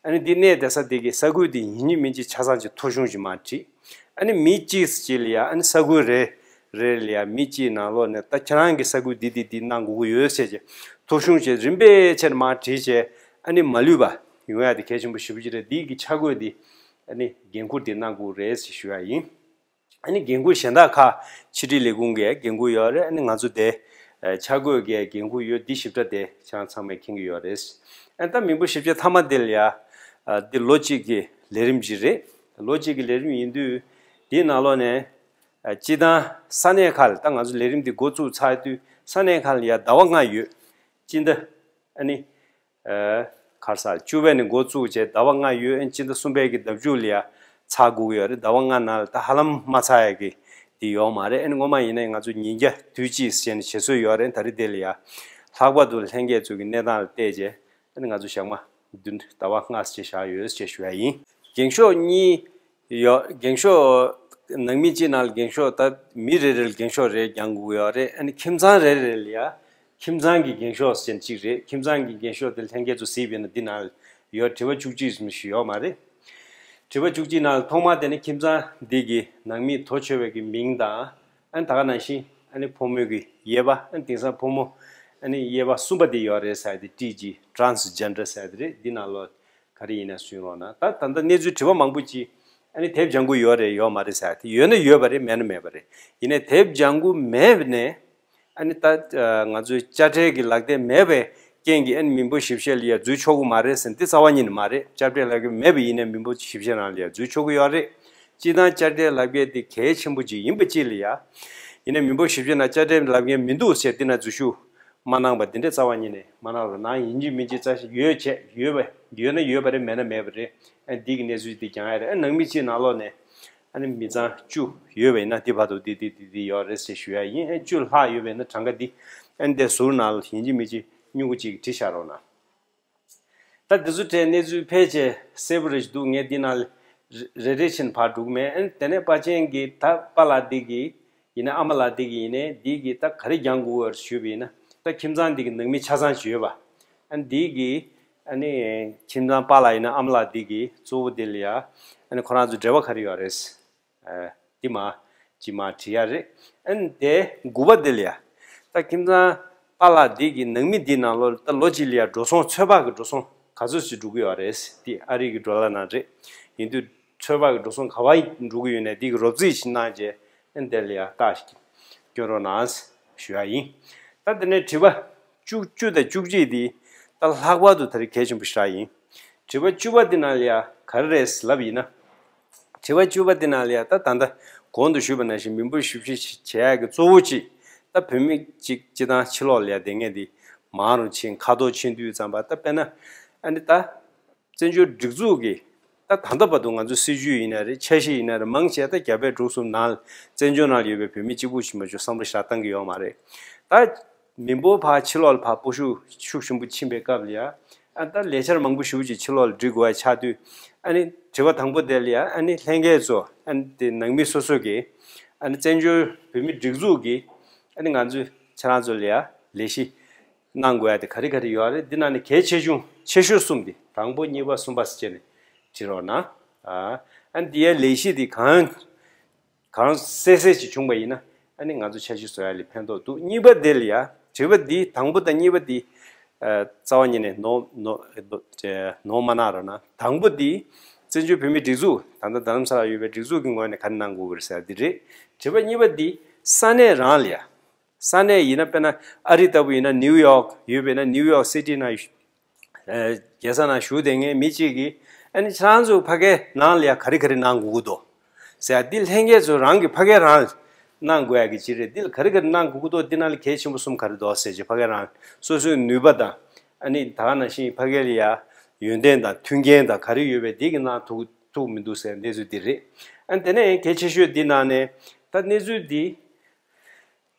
ཨ་ནི་འདི་གནས་བསྡད་ས་དེ་གི་ས་ཁུལ་དེ་ཡིན་གཅིག་མིན་གཅིག་ཆ་ཚང་ཅིག་ཐོ་གཞུང་ཅིག་མར་བྲིས། ཨ་ནི་མི་གཅིག་ཅིག་ལ་ཡང་ཨ་ནི་ས་ཁུལ་རེ་རེ་ལ་ཡང་མི་གཅིག་ནང་ལོགས་ནས་ད་ཁྱེད་རང་གི་ས་ཁུལ་འདི་འདི་འདི་གནང་དགོས་ཀྱི་ཡོད་ཟེར་བྱས་ཐོ་གཞུང་ཅིག་རིམ་པས་ཆེར་མར་བྲིས་བྱས་ཨ་ནི་མ་ལུས་པ་ཡོང་ཡ་དེ་གལ་ཆེན་པོ་ཞེ་པོ་ཅིག་རེད། འདི་གི་ཆ་བགོས་འདི་ཨ་ནི་འགན་འཁུར་འདི་གནང་དགོས་རེད་ཞེས་ཞུ་ཡ་ཡིན། ཨ་ནི་འགན་འཁུར་གཞན་དག་ཁག་ཕྱི་དྲིལ་ལས་ཁུངས་ཀྱི་འགན་འཁུར་ཡོད་རེད། ཨ་ནི་ང་ཚོ་དེ་ཨ་ཆ་བགོས་ཀྱི་འགན་འཁུར་ཡོད། འདི་ཞིབ་ཕྲ་དེ་ཁྱེད་རང་ཚང་མས་མཁྱེན་གྱི་ཡོད་རེད། ཨ་ནི་ད་མི་འབོར་ཞིབ་དཔྱད་མཐའ་མ་དེ་ལ་ཡ་ཨ་འདི་ལོ་གཅིག་གི་ལས་རིམ་ཅིག་རེད། ལོ་གཅིག་གི་ལས་རིམ་ཡིན་དུས་འདིའི་ནང་ལོགས་ནས་ ཨ་སྤྱིར་བཏང་ས་གནས་ཁག་ལ། ད་ང་ཚོ་ལས་རིམ་འདི་འགོ་བཙུགས་ཚར་དུས་ས་གནས་ཁག་ལ་ཡ་ཟླ་བ་ལྔ་ཡོད། སྤྱི་ཟླ་ཨ་ནི་ཨ་ག་རེ་ཟེར། བཅུ་པ་ནས་འགོ་བཙུགས་བྱས་ཟླ་བ་ལྔ་ཡོད། ཨ་ནི་སྤྱི་ཟླ་གསུམ་པའི་གི་ཟླ་མཇུག་ལ་ཡ་ཚར་དགོས་ཀྱི་ཡོད་རེད། ཟླ་བ་ལྔ་ནང་ལ་ད་ཧ་ལམ་མ་ཚར་ཡ་གི་དེ་ཡོད་མ་རེད། ཨ་ནི་སྔོན་མ་ཡིན་ན་ང་ཚོ་ཉིས་བརྒྱ་དུས་གཅིག་ཟེར་ནས་བྱེད་སྲོལ་ཡོད་རེད། ད་རེས་དེ་ལ་ཡ་ལྷག་པར་དུ་ལྷན་རྒྱས་ཚོ་གི་གནས་སྟངས་ལ་བལྟས་བྱས། ཨ་ནི་ང་ཚོ་ཞག་མ་བདུན་ཟླ་བ་ལྔ་ཙམ་བཞག་ཡོད་ཅེས་ཞུ་ཡ་ཡིན། འགེངས་ཤོག་གཉིས་ཡོད། འགེངས་ཤོག་ནང་མི་གཅིག་ནང་ལ་འགེངས་ཤོག་ད་མི་རེ་རེ་ལ་འགེངས་ཤོག་རེ་རྒྱག་དགོས་ཡོད་རེད། ཨ་ནི་ཁྱིམ་ཚང་རེ་རེ་ལ་ཡ་ཁྱིམ་ཚང་གི་འགེངས་ཤོག་ཟེར་གཅིག་རེད། ཁྱིམ་ཚང་གི་འགེངས་ཤོག་དེ་ལྷན་རྒྱས་ཚོ་གཟིགས་པ་ཡིན་ན་འདི་ནང་ལ་ཡོད། དྲི་བ་བཅུ་གཅིག་ཙམ་ཞིག་ཡོད་མ་རེད། དྲི་བ་བཅུ་གཅིག་ནང་ལ་ཐོག་མ་དེ་ནི་ཁྱིམ་ཚང་འདི་གི་ནང་མི་དོ་ཆོད་པའི་གི་མིང་དང་། ཨ་ནི་ད་ག་ནང་བཞིན་ཨ་ནི་ཕོ་མོའི་གི་དབྱེ་བ། ཨ་ནི་དེང་སང་ཕོ་མོ་ཨ་ནི་དབྱེ་བ་གསུམ་པ་དེ་ཡོད་རེད་ཟེར་དེ་ཏྲི་ཇི་ཊཱན་སི་ཇེན་ཌར་ཟེར་དེ་རེད། འདི་ནང་ལོགས་ག་རེ་ཡིན་ན་གསུང་རོགས་གནང་། ད་ད་ལྟ་གནས་ཚུལ་དྲི་བ་མང་པོ་ཅིག་ཨ་ནི་དེབ་ལྗང་ཁུ་ཡོད་རེད་ཡོད་མ་རེད་ཟེར་དེ། ཡོད་ན་ཡོད་པ་རེད། མེད་ན་མེད་པ་རེད། ཡིན་ནའི་དེབ་ལྗང་ཁུ་མེད་ནས་ཨ་ནི་ད་ང་ཚོའི་དཔྱ་ཁྲལ་གྱི་ལག་དེབ་མེད་པའི་རྐྱེན་གྱིས་ཨ་ནི་མི་འབོར་ཞིབ་བཤེར་ལ་ཡ་འཛུལ་ཆོག་གི་མ་རེད་ཟེར་འདི་རྩ་བ་ཉིད་ནས་མ་རེད། དཔྱ་ཁྲལ་ལག་དེབ་མེད་པ་ཡིན་ནའི་མི་འབོར་ཞིབ་བཤེར་ནང་ལ་ཡ་འཛུལ་ཆོག་གི་ཡོད་རེད། སྤྱིར་བཏང་དཔྱ་ཁྲལ་ལག་དེབ་དེ་གལ་ཆེན་པོ་ཅིག་ཡིན་པ་ཅིག་ལ་ཡ། ཡིན་ནའི་མི་འབོར་ཞིབ་བཤེར་ནང་དཔྱ་ཁྲལ་ལག་དེབ་མི་འདུག་ཟེར་འདི་ན་འཛུལ་ཞུགས་མ་གནང་པ་འདི་འདྲའི་རྩ་བ་ཉིད་ནས་མ་གནང་རོགས་གནང་། ཡིན་གཅིག་མིན་གཅིག་རྩ་ཞིག་ཡོད་བྱས་ཡོད་པ་ཡོད་ན་ཡོད་པ་རེད། མེད་ན་མེད་པ་རེད། ཨ་འདི་གི་གནས་ཚུལ་འདི་སྦྱང་ཡ་རེད། ཨ་ནང་མི་གཅིག་ནང་ལོགས་ནས་ཨ་ནི་མི་ཚང་བཅུ་ཡོད་པ་ཡིན་ན་འདི་བར་དུ་འདི་འདི་འདི་འདི་ཡོད་རེད་ཟེར་ཞུ་ཡ་ཡིན། ཨ་བཅུ་ལྷག་ཡོད་པ་ཡིན་ན་གྲངས་ཀ་འདི་ཨ་ནི་དེ་ཟུར་ནང་ལ་ཡིན་གཅིག་མིན་གཅིག་སྨྱུ་གུ་གཅིག་བྲིས་བཞག་རོགས་གནང་། ད་འདི་ཚོ་གྲས་གནས་ཚུལ་ཕལ་ཆེར་གསལ་པོ་རེ་ཞིག་འདུག་ངས་འདི་ནང་རེ་རེ་རེ་བཞིན་ཕར་འགྲོ་གི་མེད། ཨ་ནི་དེ་ནས་པ་ཅན་གྱི་ད་པཱ་ལགས་འདི་གི་ཡིན་ན་ཨ་མ་ལགས་འདི་གི་ཡིན་ནའི་འདི་གི་ད་ག་རེ་སྦྱང་དགོས་པར་ཞུས་པ་ཡིན་ན། ད་ཁྱིམ་ཚང་འདི་གི་ནང་མི་ཆ་ཚང་ཞིག་ཡོད་པ། ཨ་ནི་འདི་གི་ཨ་ནི་ཁྱིམ་ཚང་པཱ་ལགས་ཡིན་ན་ཨ་མ་ལགས་འདི་གི་གཙོ་བོ་འདི་ལ་ཡ་ཨ་ནི་ཁོ་རང་ཚོ་འབྲེལ་བ་ག་རེ་ཡོད་རེད། ཨ་འདི་མ་ཅི་མ་བྲིས་ཡ་རེད། ཨ་ནི་དེ་དགུ་པ་འདི་ལ་ཡ། ད་ཁྱིམ་ཚང་པཱ་ལགས་འདི་གི་ནང་མི་འདི་ནང་ལོ་ད་ལོ་གཅིག་ལ་ཡ་འགྲོ་སོང་ཚོད་དཔག་གི་འགྲོ་སོང་ག་ཚོད་ཞིག་འགྲོ་གི་ཡོད་རེད། འདི་ཨ་རི་གི་ཌོ་ལར་ནང་རེད། ཡིན་དུས་ཚོད་དཔག་གི་འགྲོ་སོང་ག་པར་འགྲོ་གི་ཡོད་ནས་འདི་གི་རོབ་རྩིས་ཤིག་གནང་རྗེས་ཨ་ནི་དེ་ལ་ཡ་བརྟག་ཞིག་སྐྱོན་རོགས་གནང་ཞུ་ཡ་ཡིན། ད་དེ་ནས་དྲི་བ་བཅུ་བཅུ་དང་བཅུ་གཅིག་འདི་ད་ལྷག་པར་དུ་ད་རེས་གལ་ཆེན་པོ་ཞིག་རག་ཡིན། དྲི་བ་བཅུ་པ་འདི་ནང་ལ་ཡ་ག་རེ་རེད་ལབ་ཡིན་ན། དྲི་བ་བཅུ་པ་འདི་ནང་ལ་ཡ་ད་ད་ལྟ་གོང་དུ་ཞུས་པ་ནང་བཞིན་མི་འབོར་ཞིབ་བཤེར་བྱེད་ཡག་གི་གཙོ་བོ་གཅིག་ད་བོད་མི་གཅིག་སྤྱི་བཏང་ཕྱི་ལོགས་ལ་ཡ་བསྡད་མཁན་འདི་མང་རུ་ཕྱིན། ཁ་ཐོར་ཕྱིན་དུས་ཙམ་པ་ད་དཔེར་ན་ཨ་ནི་ད་བཙན་བྱོལ་སྒྲིག་འཛུགས་ཀྱི་ད་ད་ལྟ་བར་དུ་ང་ཚོ་སྲིད་བྱུས་ཡིན་ན་རེད། འཆར་གཞི་ཡིན་ན་རེད། མང་ཆེ་ད་རྒྱ་བལ་འབྲུག་གསུམ་ནང་ལ་བཙན་བྱོལ་ནང་ལ་ཡོད་པའི་བོད་མི་གཅིག་པུ་ཞིག་མ་གཏོགས་བསམ་བློ་ཞེ་དྲག་བཏང་གི་ཡོད་མ་རེད། ད་མི་འབོར་ཕར་ཕྱི་ལོགས་ལ་ཕར་སྤོ་ཤུགས་ཤུགས་ཆེན་པོ་ཕྱིན་པའི་སྐབས་ལ་ཡ། ཨ་ད་ལས་འཆར་མང་པོ་ཞེ་པོ་ཅིག་ཕྱི་ལོགས་ལ་སྒྲིག་དགོས་པ་ཆགས་དུས། ཨ་ནི་དྲི་བ་དང་པོ་དེ་ལ་ཡ་ཨ་ནི་ལྷན་རྒྱས་ཚོ་ཨ་ནི་དེ་ནང་མི་སོ་སོ་གིས་ཨ་ནི་བཙན་བྱོལ་བོད་མིའི་སྒྲིག་འཛུགས་ཀྱིས་ཨ་ནི་ང་ཚོས་ཁྱེད་རང་ཚོ་ལ་ཡ་ལས་གཞི་གནང་དགོས་ཡ་དེ་ག་རེ་ག་རེ་ཡོད་རེད། འདི་ནང་ནས་གལ་ཆེ་ཆུང་ཆེ་ཤོས་གསུམ་དེ་དང་པོ་གཉིས་པ་གསུམ་པ་ཟེར་བྱས་ནས་བྲིས་རོགས་གནང་། ཨ་ཨ་ནི་དེ་ཡ་ལས་གཞི་དེ་གང་གང་གསལ་གསལ་ཅིག་བྱུང་བ་ཡིན་ན་ཨ་ནི་ང་ཚོ་འཆར་གཞི་བཟོ་ཡ་ལ་ཕན་ཐོགས་འདུག་གཉིས་པ་དེ་ལ་ཡ་དྲི་བ་འདི་དང་པོ་དང་གཉིས་པ་འདི་ཨ་རྩ་བ་ཉིད་ནས་ནོར་ནོར་ནོར་མ་གནང་རོགས་གནང་། དང་པོ་འདི་བཙན་བྱོལ་བོད་མིའི་སྒྲིག་འཛུགས་ད་ལྟ་རྡ་རམ་ས་ལ་ཡོད་པའི་སྒྲིག་འཛུགས་ཀྱི་ངོས་ནས་ག་རེ་གནང་དགོས་ཀྱི་རེད་ཟེར་འདི་རེད། དྲི་བ་གཉིས་པ་འདི་ས་གནས་རང་ལ་ཡ། ས་གནས་ཡིན་ན་དཔེར་ན་ཨ་རི་ལྟ་བུ་ཡིན་ན་ནིའུ་ཡོག་ཡོད་པས་ན་ནིའུ་ཡོག་སི་ཊི་ནང་ཨ་རྒྱལ་ས་ནང་བཞུགས་བསྡད་མཁན་མི་གཅིག་གིས་ཨ་ནི་ཁྱེད་རང་ཚོ་ཕ་གིའི་ནང་ལ་ཡ་ག་རེ་ག་རེ་གནང་དགོས་ཀྱི་འདུག་ཟེར་ཡ་འདི་ལྷན་རྒྱས་ཚོ་རང་གི་ཕ་གིའི་རང་གནང་དགོས་ཡ་གི་ཅིག་རེད། འདི་ལ་ག་རེ་ག་རེ་གནང་དགོས་ཀྱི་འདུག་འདི་ནང་ལ་གལ་ཆེན་པོ་གསུམ་ག་རེ་འདུག་ཟེར་རྗེས་ཕ་གིའི་རང་སོ་སོའི་ནུས་པ་དང་ཨ་ནི་ད་ག་ནང་བཞིན་ཕ་གི་ལ་ཡ་ཡོན་ཏན་དང་མཐུན་རྐྱེན་དང་ག་རེ་ཡོད་པའི་འདི་གི་གནང་ཐུབ་ཐུབ་མི་འདུག་ཟེར་གནས་ཚུལ་འདི་རེད། ཨ་ནི་དེ་ནས་གལ་ཆེ་ཤོས་འདི་ནང་ནས་ད་གནས་ཚུལ་འདི།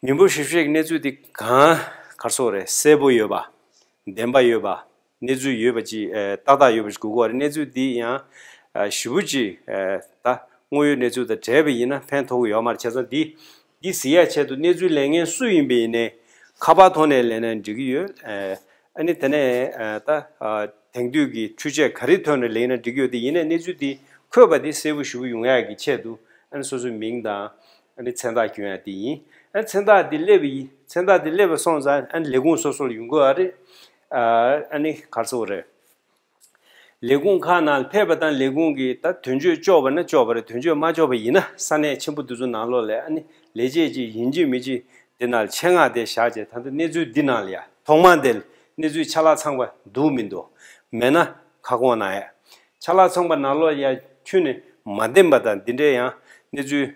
མི་འབོར་ཞིབ་བཤེར་གྱི་གནས་ཚུལ་འདི་གང་ག་རེ་ཟེར་དགོས་རེད། གསལ་པོ་ཡོད་པ། བདེན་པ་ཡོད་པ། གནས་ཚུལ་ཡོད་པ་ཅིག་ཨེ་ཏག་ཏག་ཡོད་པ་ཅིག་དགོས་ཀྱི་ཡོད་རེད། གནས་ཚུལ་འདི་ཡང་ཨ་ཞེ་པོ་ཅིག་ཨེ་ད་དངོས་ཡོད་གནས་ཚུལ་དང་བྲལ་བ་ཡིན་ན་ཕན་ཐོགས་ཀྱི་ཡོད་མ་རེད། བྱས་ཙང་འདི་འདི་གཟིགས་ཡ་ཆེད་དུ་གནས་ཚུལ་ལེན་མཁན་སུ་ཡིན་པ་ཡིན་ནའི་ཁ་པར་ཐོག་ནས་ལེན་ན་འགྲིག་གི་ཡོད། ཨེ་ཨ་ནི་དེ་ནས་ཨེ་ད་ཨ་དེང་དུས་ཀྱི་འཕྲུལ་ཆས་ག་རེ་ཐོག་ནས་ལེན་ན་འགྲིག་གི་ཡོད། དེ་ཡིན་ནའི་གནས་ཚུལ་འདི་འཁོད་པ་འདི་གསལ་པོ་ཞེ་པོ་ཡོང་ཡ་གི་ཆེད་དུ་ཨ་ནི་སོ་སོའི་མིང་དང་། ཨ་ནི་མཚན་རྟགས་སྐྱོན་ཡ་དེ་ཡིན། ཨ་ནི་མཚན་རྟགས་དེ་སླེབས་པ་ཡིན། མཚན་རྟགས་དེ་སླེབས་པ་སོང་ཙང་ཨ་ནི་ལས་ཁུངས་སོ་སོ་ལ་ཡོང་གི་ཡོད་རེད། ཨ་ནི་ག་རེ་ཟེར་དགོས་རེད། ལས་ཁུངས་ཁག་ནང་ལ་ཕེབས་པ་དང་ལས་ཁུངས་ཀྱིས་ད་དོན་གཅོད་གཅོག་པ་ན་གཅོག་པ་རེད། དོན་གཅོད་མ་གཅོག་པ་ཡིན་ན་ས་གནས་ཆེན་པོ་དེ་ཚོ་ནང་ལོགས་ལ་ཨ་ནི་ལས་བྱེད་ཅིག་ཡིན་གཅིག་མིན་གཅིག་དེ་ནང་ལ་ཆེད་མངགས་དེ་བཞག་བྱས་ད་ལྟ་གནས་ཚུལ་འདི་ནང་ལ་ཡ་ཐོག་མ་དེ་ལ་གནས་ཚུལ་ཆ་ལག་ཚང་པ་འདུག་མི་འདུག་མེད་ན་ཁ་སྐོང་གནང་ཡ། ཆ་ལག་ཚང་པ་ནང་ལོགས་ཡ་ཁྱོན་ནས་མ་བདེན་པ་དང་འདི་འདྲའི་ཡང་གནས་ཚུལ།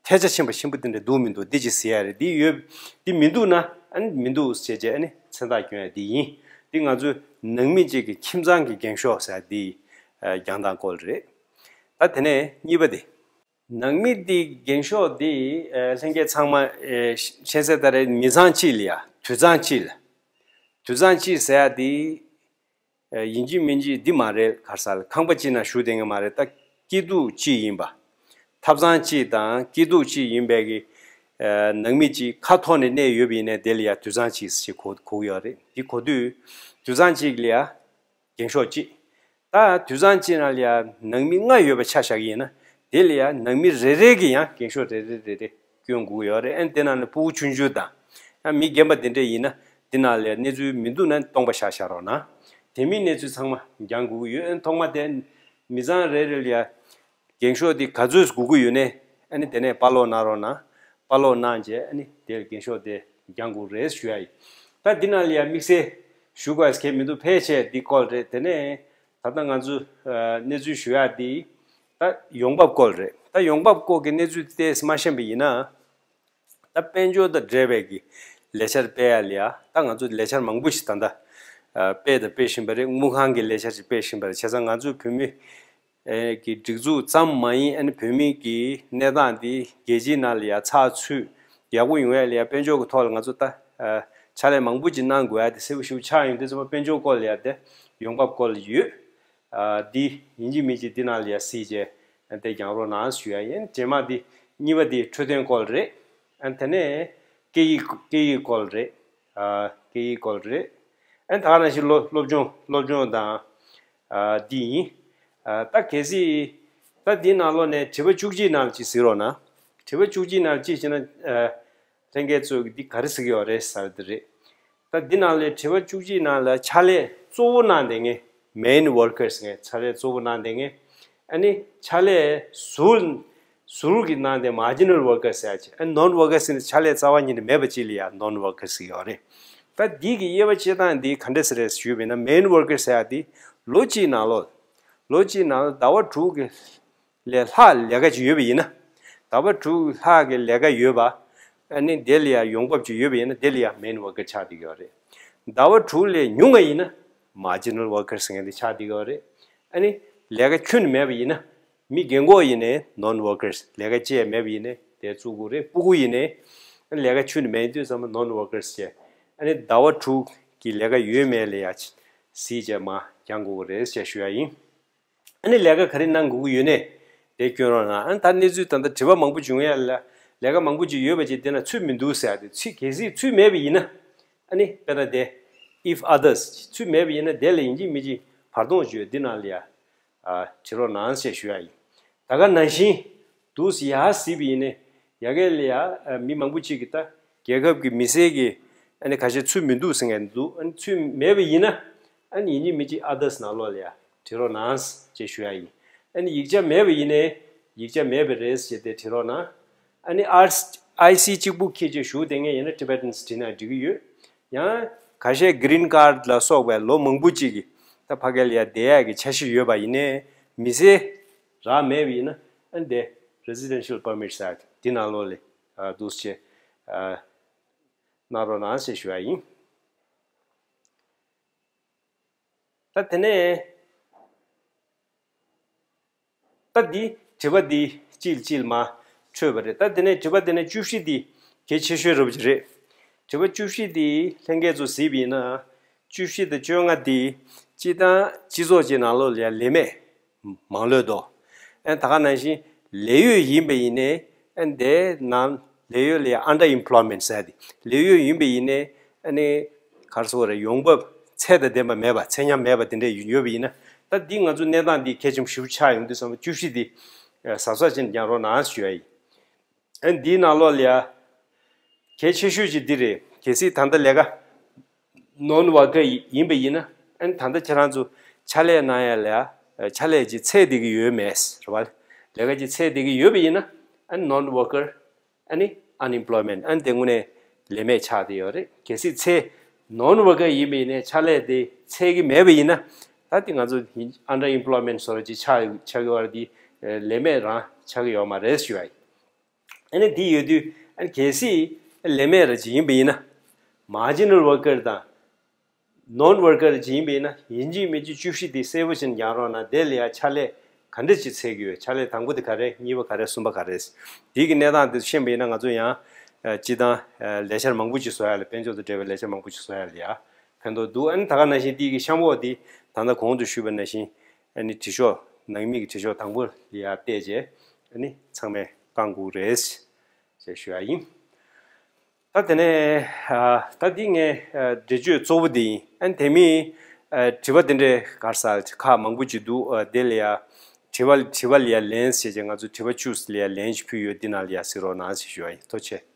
ཐལ་ཆ་ཕྱིན་པ་ཆེན་པོ་དེ་འདྲ་འདུག་མི་འདུག་འདི་ཅིག་ཟེར་ཡ་རེད། འདི་ཡོད། འདི་མི་འདུག་ན་ཨ་ནི་མི་འདུག་ཟེར་བྱས་ཨ་ནི་མཚན་རྟགས་སྐྱོན་ཡ་འདི་ཡིན། འདི་ང་ཚོའི་ནང་མི་གཅིག་གི་ཁྱིམ་ཚང་གི་འགེངས་ཤོག་ཟེར་ཡ་འདི་རྒྱང་ཐག་སྐོར་རེད། ད་དེ་ནས་གཉིས་པ་དེ། ནང་མི་འདི་འགེངས་ཤོག་འདི་ལྷན་རྒྱས་ཚང་མ་ཤེས་གསལ་ལྟར་མི་ཚང་གཅིག་ལ་ཡ་དུད་ཚང་གཅིག་ལ། དུད་ཚང་གཅིག་ཟེར་ཡ་འདི། ཡིན་གཅིག་མིན་གཅིག་འདི་མ་རེད། ག་རེ་ཟེར་ལ་ཁང་པ་གཅིག་ནང་བཞུགས་བསྡད་མཁན་མ་རེད། ད་སྐྱིད་སྡུག་གཅིག་ཡིན་པ། ཐབ་ཚང་གཅིག་དང་སྐྱིད་སྡུག་གཅིག་ཡིན་པའི་གི་ནང་མི་གཅིག་ཁ་ཐོར་ནས་གནས་ཡོད་པ་ཡིན་ནའི་དེ་ལ་ཡ་དུད་ཚང་གཅིག་ཞེས་གོ་གོ་གི་ཡོད་རེད། འདི་གོ་དུས་དུད་ཚང་གཅིག་ལ་ཡ་འགེངས་ཤོག་གཅིག་ད་དུད་ཚང་གཅིག་ནང་ལ་ཡ་ནང་མི་ལྔ་ཡོད་པ་ཆ་བཞག་གི་ཡིན་ན་དེ་ལ་ཡ་ནང་མི་རེ་རེ་གི་ཡང་འགེངས་ཤོག་རེ་རེ་རེ་རེ་སྐྱོན་དགོས་ཀྱི་ཡོད་རེད། ཨ་ནི་དེ་ནང་ནས་ཕྲུ་གུ་ཆུང་ཆུང་དང་ཡང་མི་རྒན་པ་དེ་འདྲས་ཡིན་ན་དེ་ནང་ལ་ཡ་གནས་ཚུལ་མི་འདུག་ན་སྟོང་པ་བཞག་བཞག་རོགས་གནང་། དེ་མིན་གནས་ཚུལ་ཚང་མ་འགྱང་དགོས་ཀྱི་ཡོད། ཨ་ནི་ཐོག་མ་དེ་མི་ཚང་རེ་རེ་ལ་ཡ་འགེངས་ཤོག་དེ་ག་ཚོད་དགོས་ཀྱི་ཡོད་ནས་ཨ་ནི་དེ་ནས་དཔར་སློག་གནང་རོགས་གནང་། དཔར་སློག་གནང་རྗེས་ཨ་ནི་དེར་འགེངས་ཤོག་དེ་འགྱང་དགོས་རེད་ཞུ་ཡ་ཡིན། ད་འདི་ནང་ལ་ཡ་དམིགས་བསལ་ཞུ་དགོས་གལ་མི་འདུག་ཕལ་ཆེར་འདི་སྐོར་རེད། དེ་ནས་ད་ལྟ་ང་ཚོ་གནས་ཚུལ་ཞུ་ཡ་འདི་ད་ཡོང་འབབ་སྐོར་རེད། ད་ཡོང་འབབ་སྐོར་གྱི་གནས་ཚུལ་དེ་མ་ཤེས་པ་ཡིན་ན། ད་དཔལ་འབྱོར་དང་འབྲེལ་བའི་གི་ལས་འཆར་སྤེལ་ཡ་ལ་ཡ་ད་ང་ཚོ་ལས་འཆར་མང་པོ་ཞིག་ད་ལྟ་སྤེལ་དང་སྤེལ་བཞིན་པ་རེད། དངུལ་ཁང་གི་ལས་འཆར་ཞིག་སྤེལ་བཞིན་པ་རེད། བྱས་ཙང་ང་ཚོ་བོད་མི་གི་སྒྲིག་འཛུགས་ཙམ་མ་ཡིན། ཨ་ནི་བོད་མི་གི་གནས་སྟངས་འདི་རྒྱལ་སྤྱིའི་ནང་ལ་ཡ་ཚགས་ཚུད་ཡག་པོ་ཡོང་ཡ་ལ་ཡ་དཔལ་འབྱོར་གྱི་ཐོག་ལ་ང་ཚོ་ད་ཕྱག་ལས་མང་པོ་ཅིག་གནང་དགོས་ཡ་དེ་གསལ་པོ་ཞེ་པོ་ཆགས་ཡོང་དུས་ཙམ་པ་དཔལ་འབྱོར་སྐོར་ལ་ཡ་དེ་ཡོང་འབབ་སྐོར་ལ་ཡོད། འདི་ཡིན་གཅིག་མིན་གཅིག་འདི་ནང་ལ་ཡ་གཟིགས་བྱས་དེ་རྒྱང་རོགས་གནང་ཞུ་ཡ་ཡིན། རྗེས་མ་འདི་གཉིས་པ་འདི་འཕྲོད་བསྟེན་སྐོར་རེད། དེ་ནས་སྐད་ཡིག་སྐད་ཡིག་སྐོར་རེད། སྐད་ཡིག་སྐོར་རེད། ད་ག་ནང་བཞིན་སློབ་སློབ་སྦྱོང་སློབ་སྦྱོང་དང་འདི་ཡིན། ད་གལ་སྲིད་ད་འདི་ནང་ལོགས་ནས་དྲི་བ་བཅུ་གཅིག་ནང་ཅིག་གཟིགས་རོགས་གནང་། དྲི་བ་བཅུ་གཅིག་ནང་ཅིག་བྱས་ན། ལྷན་རྒྱས་ཚོས་འདི་ག་རེ་ཟེར་གྱི་ཡོད་རེད་ཟེར་བ་འདི་རེད། ད་འདི་ནང་ལས་དྲི་བ་བཅུ་གཅིག་ནང་ལ་ཕྱག་ལས་གཙོ་བོ་གནང་བསྡད་མཁན་main workers ངས་ཕྱག་ལས་གཙོ་བོ་གནང་བསྡད་མཁན། ཨ་ནི་ཕྱག་ལས་ཟུར་ཟུར་གྱི་གནང་བསྡད་marginal workers ཟེར་ཡ་ཅིག་ཨ་ནི་non workers ཟེར་ནས་ཕྱག་ལས་རྩ་བ་ཉིད་ནས་མེད་པ་ཅིག་ལ་ཡ་non workers ཟེར་གྱི་ཡོད་རེད། ད་འདི་གི་དབྱེ་བ་ཕྱེ་སྟངས་འདི་ག་འདྲ་ཟེར་རེད་ཞུས་པ་ཡིན་ན་main workers ཟེར་ཡ་འདི་ལོ་གཅིག་ནང་ལོ་ལོ་གཅིག་ནང་ལོ་ཟླ་བ་དྲུག་གི་ལས་ལྷག་ལས་ཀ་ཅིག་ཡོད་པ་ཡིན་ན། ཟླ་བ་དྲུག་ལྷག་གི་ལས་ཀ་ཡོད་པ། ཨ་ནི་དེ་ལ་ཡང་ཡོང་འབབ་ཅིག་ཡོད་པ་ཡིན་ན་དེ་ལ་ཡང་main worker ཆགས་བསྡད་ཀྱི་ཡོད་རེད། ཟླ་བ་དྲུག་ལས་ཉུང་བ་ཡིན་ན་marginal worker ཟེར་མཁན་དེ་ཆགས་བསྡད་ཀྱི་ཡོད་རེད། ཨ་ནི་ལས་ཀ་ཁྱོན་ནས་མེད་པ་ཡིན་ན་མི་རྒན་གོག་ཡིན་ནའི་non workers ལས་ཀ་བྱེད་ཡ་མེད་པ་ཡིན་ནའི་དེ་བཙུགས་དགོས་རེད། སྤུ་གུ་ཡིན་ནའི་ལས་ཀ་ཁྱོན་ནས་མེད་དུས་ཙམ་པ་non workers བྱས། ཨ་ནི་ཟླ་བ་དྲུག་གི་ལས་ཀ་ཡོད་མེད་ལ་ཡ་གཟིགས་བྱས་མར་རྒྱང་དགོས་ཀྱི་རེད་ཅེས་ཞུ་ཡ་ཡིན། ཨ་ནི་ལས་ཀ་ག་རེ་གནང་དགོས་ཀྱི་ཡོད་ནས་དེ་སྐྱོན་རོགས་གནང་། ཨ་ནི་ད་གནས་ཚུལ་ད་ལྟ་དྲི་བ་མང་པོ་བྱུང་ཡ་ལ་ལས་ཀ་མང་པོ་ཅིག་ཡོད་པ་ཅིག་དེ་ན་ཚུད་མི་འདུག་ཟེར་ཡ་དེ་ཚུད་གལ་སྲིད་ཚུད་མེད་པ་ཡིན་ན། ཨ་ནི་དཔེར་ན་དེ་if others ཚུད་མེད་པ་ཡིན་ན་དེ་ལ་ཡིན་གཅིག་མིན་གཅིག་བར་སྟོང་བརྗོད་འདི་ནང་ལ་ཡ་བྲིས་རོགས་གནང་ཞེས་ཞུ་ཡ་ཡིན། ད་ག་ནང་བཞིན་འདུག་ཡ་གཟིགས་པ་ཡིན་ནས་ཡ་གི་ལ་ཡ་མི་མང་པོ་ཅིག་གིས་ད་རྒྱལ་ཁབ་ཀྱི་མི་སེར་གྱི་ཨ་ནི་ཁ་ཤས་ཚུད་མི་འདུག་ཟེར་མཁན་འདུག་ཨ་ནི་ཚུད་མེད་པ་ཡིན་ན་ཨ་ནི་ཡིན་གཅིག་མིན་གཅིག་others ནང་ལོགས་ལ་ཡ་བྲིས་རོགས་གནང་ཞེས་ཞུ་ཡ་ཡིན། ཨ་ནི་ཡིག་ཆ་མེད་པ་ཡིན་ནས་ཡིག་ཆ་མེད་པ་རེད་ཞེས་དེ་བྲིས་རོགས་གནང་། ཨ་ནི་ཨར་ཨའི་སི་གཅིག་པུ་ཁྱེད་ཀྱིས་ཞུ་བསྡད་མཁན་ཡིན་ན་Tibetans བྲིས་ན་འགྲིག་གི་ཡོད། ཡང་ཁ་ཤས་green card ལ་སོགས་པའི་ལོ་མང་པོ་ཅིག་གི་ད་ཕ་གི་ལ་ཡ་བསྡད་ཡག་གི་འཆར་གཞི་ཡོད་པ་ཡིན་ནའི་མི་སེར་རག་མེད་པ་ཡིན་ན་ཨ་ནི་དེ་residential permit ཟེར་དེ་ནང་ལོགས་ལ་འདུག་སེ་གནང་རོགས་གནང་ཞེས་ཞུ་ཡ་ཡིན། ད་དེ་ནས་ད་འདི་དྲི་བ་འདི་གཅིག་གཅིག་མར་འཕྲོས་པ་རེད། ད་དེ་ནས་དྲི་བ་དེ་ནས་བཅུ་བཞི་འདི་གལ་ཆེ་ཤོས་རུ་ཅིག་རེད། དྲི་བ་བཅུ་བཞི་འདི་ལྷན་རྒྱས་ཚོ་གཟིགས་པ་ཡིན་ན་བཅུ་བཞི་དང་བཅོ་ལྔ་འདི་སྤྱི་བཏང་སྤྱི་ཚོགས་ཀྱི་ནང་ལོགས་ལ་ཡང་ལས་མེད་མང་ལོས་དོ། ཨན་ད་ག་ནང་བཞིན་ལས་ཡོད་ཡིན་པ་ཡིན་ནའི་ཨན་དེ་ནང་ལས་ཡོད་ལ་ཡང་underemployment ཟེར་ཏེ་ལས་ཡོད་ཡིན་པ་ཡིན་ནའི་ཨ་ནི་གར་སོགས་རེ་ཡོང་འབབ་ཚད་དང་ལྡན་པ་མེད་པ་ཚད་མཉམ་མེད་པ་དེ་འདྲ་ཡོད་པ་ཡིན་ན་ད་འདི་ང་ཚོ་གནས་སྟངས་འདི་གལ་ཆེན་པོ་ཞིག་ཆགས་ཡོང་དུས་ཙམ་པ་བཅུ་བཞི་འདི་གཟབ་གཟབ་བྱས་ནས་རྒྱག་རོགས་གནང་ཞུ་ཡ་ཡིན། ཨན་འདིའི་ནང་ལོགས་ལ་ཡ་གལ་ཆེ་ཤོས་ཅིག་འདི་རེད། གལ་སྲིད་ད་ལྟ་ལས་ཀ་non worker ཡིན་པ་ཡིན་ན་ཨན་ད་ལྟ་ཁྱེད་རང་ཚོ་ཕྱག་ལས་གནང་ཡ་ལ་ཡ་ཕྱག་ལས་ཀྱི་ཚད་འདི་གི་ཡོད་མེད་རེད་བ། ལས་ཀ་གི་ཚད་འདི་གི་ཡོད་པ་ཡིན་ན་ཨན་non worker ཨ་ནི་unemployment ཨ་ནི་དེ་དངོས་གནས་ལས་མེད་ཆགས་བསྡད་ཡོད་རེད། གལ་སྲིད་ཚེ་non worker ཡིན་པ་ཡིན་ནའི་ཕྱག་ལས་དེ་ཚད་ཀྱི་མེད་པ་ཡིན་ན་ད་དེ་ང་ཚོ་underemployment བཟོ་འདྲ་ཅིག་ཆགས་ཆགས་ཀྱི་ཡོད་རེད། དེ་ལས་མེད་རང་ཆགས་ཀྱི་ཡོད་མ་རེད་ཞུ་ཡ་ཡིན། ཨ་ནི་འདི་ཡོད་དུས་ཨ་ནི་གལ་སྲིད་ལས་མེད་ར་ཅིག་ཡིན་པ་ཡིན་ན། མར་ཇི་ནལ་ཝར་ཀར་དང་ནོན་ཝར་ཀར་ཅིག་ཡིན་པ་ཡིན་ན་ཡིན་གཅིག་མིན་གཅིག་བཅུ་བཞི་དེ་གསལ་པོ་ཅིག་རྒྱག་རོགས་གནང་། དེ་ལ་ཡང་ཕྱག་ལས་ག་འདྲ་ཅིག་འཚལ་གྱི་ཡོད། ཕྱག་ལས་དང་པོ་དེ་ག་རེ། གཉིས་པ་ག་རེ། གསུམ་པ་ག་རེ། དེའི་གི་གནས་སྟངས་དེ་ཤེས་པ་ཡིན་ན་ང་ཚོ་ཡང་ཨ་སྤྱིར་བཏང་ཨ་ལས་འཆར་མང་པོ་ཅིག་བཟོ་ཡ་ལ། དཔལ་འབྱོར་དང་འབྲེལ་བའི་ལས་འཆར་མང་པོ་ཅིག་བཟོ་ཡ་ལ་ཡང་ཕན་ཐོགས་འདུག་ཨ་ནི་ད་ག་ནང་བཞིན་དེའི་གི་གཤམ་འོག་དེ་ད་ལྟ་གོང་དུ་ཞུས་པ་ནང་བཞིན་ཨ་ནི་དྲི་ཤོག་ནང་མི་གི་དྲི་ཤོག་དང་པོ་ལ་ཡང་བལྟས་རྗེས་ཨ་ནི་ཚང་མས་བཀང་དགོས་རེད་ཅེས་ཞུ་ཡ་ཡིན། ད་དེ་ནས་ཨ་ད་འདི་ངའི་ཨ་འགྲེལ་བརྗོད་གཙོ་བོ་འདི་ཡིན། ཨ་ནི་དེ་མིན་ཨ་དྲི་བ་དེ་འདྲའི་ག་རེ་ཟེར་ཁག་མང་པོ་ཅིག་འདུག་ཨ་དེ་ལ་ཡ་དྲི་བ་དྲི་བ་ལ་ཡ་ལན་ཞེས་བྱས། ང་ཚོ་དྲི་བ་བཅུ་ལ་ཡ་ལན་ཞིག་ཕུལ་ཡོད། འདི་ནང་ལ་ཡ་གཟིགས་རོགས་གནང་ཞེས་ཞུ་བ་ཡིན། ཐུགས་རྗེ་ཆེ།